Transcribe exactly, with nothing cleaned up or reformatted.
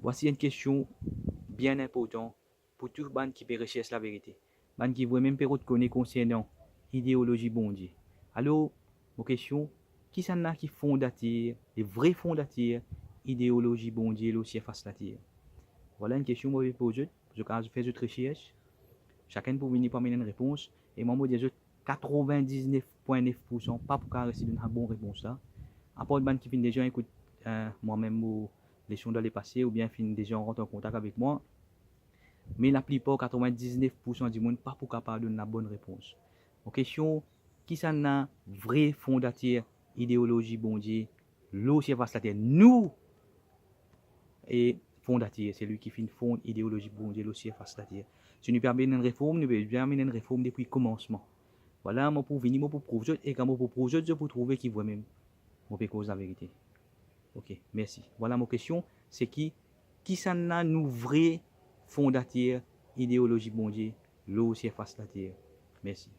Vwasi enn kestion bien inportan pou tou bann ki pe resers laverite, bann ki vremem pe rod kone konsernan ideolozi Bondie. Alor, mo kestion, kisannla ki fondater, le vre fondater ideolozi Bondie lor sirfas later? Vwala enn kestion mo pe poz zot, zot kapav fer zot resers. Sakenn pou vini pou amenn enn repons, e mwa mo dir zot, katrevin-diznef pwin nef poursan pa pou kapav resi donn sa bon repons la, apar bann ki finn deza ekout, eh, mwa mem mo leson dan lepase oubien finn deza rant an kontak avek mwa. Me laplipar, katrevin-diznef poursan dimoun pa pou kapav donn labonn repons. Mo kestion, kisannla vre fondater ideolozi Bondie lor sirfas later? Nou, e fondater, selwi ki finn fond ideolozi Bondie lor sirfas later. Si nou pe amenn enn reform, nou pe bizin amenn enn reform depi komansman. Vwala, mo pou vini, mo pou prouv zot, e kan mo pou prouv zot, zot pou trouve ki vremem mo pe koz laverite. Ok, mersi. Vwala mo kestion, se ki, kisannla nou vre fondater ideolozi Bondie lor sirfas later? Mersi.